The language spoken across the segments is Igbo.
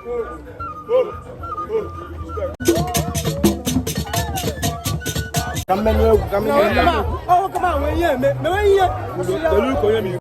Ka mmenụ egwu ka mmenụ egwu. Ọwọ́ kama àwọn ihe eme mewe ihe. Tolu ka onye mi.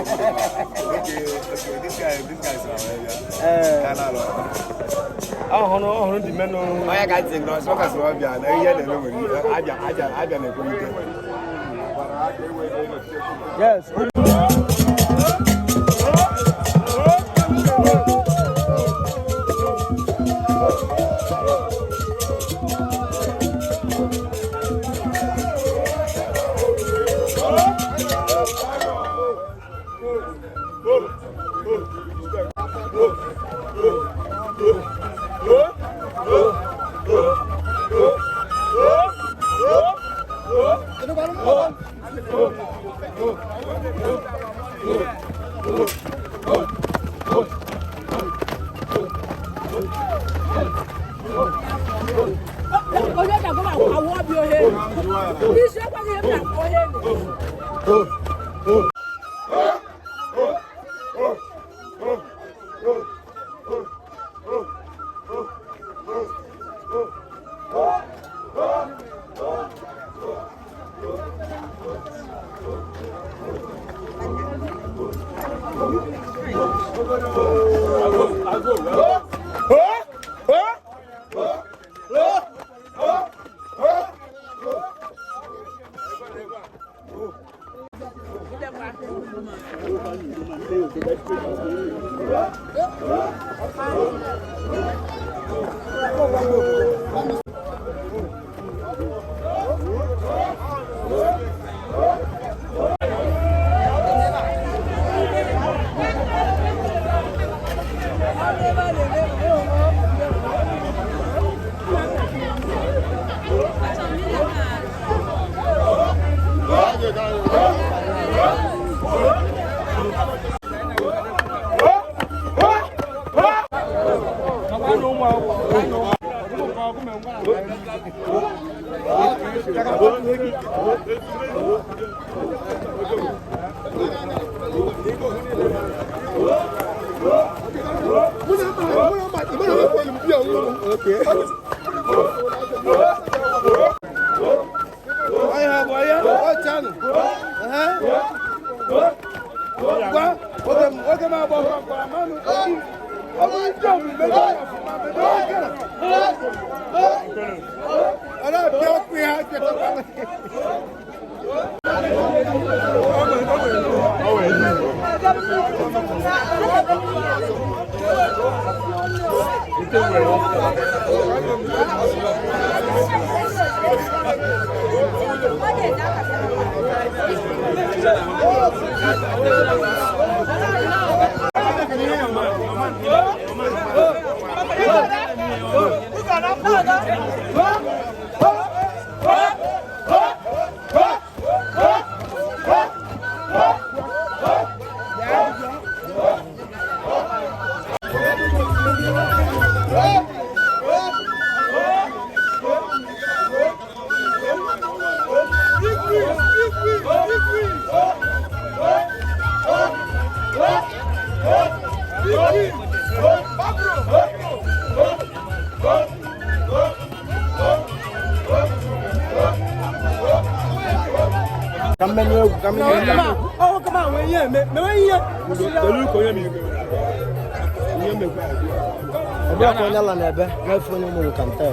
Okay, this guy is Ọhụrụ ọhụrụ dị mmenụ. Onye ka ntị nọ sọ kasị ọbịa na ihe na-eme nwere ike abịa abịa abịa na-ekwurịte. Yes. Onye ga-agwa m awụ ọbịa ohe isi ekweghị ihe m na-akpọ ohe. Ka mmenụ egwu ka mmenụ egwu. Ọwụ kama wee ihe eme mewe ihe. Kedu ka onye ma ihe mekwa? Ọ bụla ka onye ala na-ebe na-efe onye mụrụ ka nte.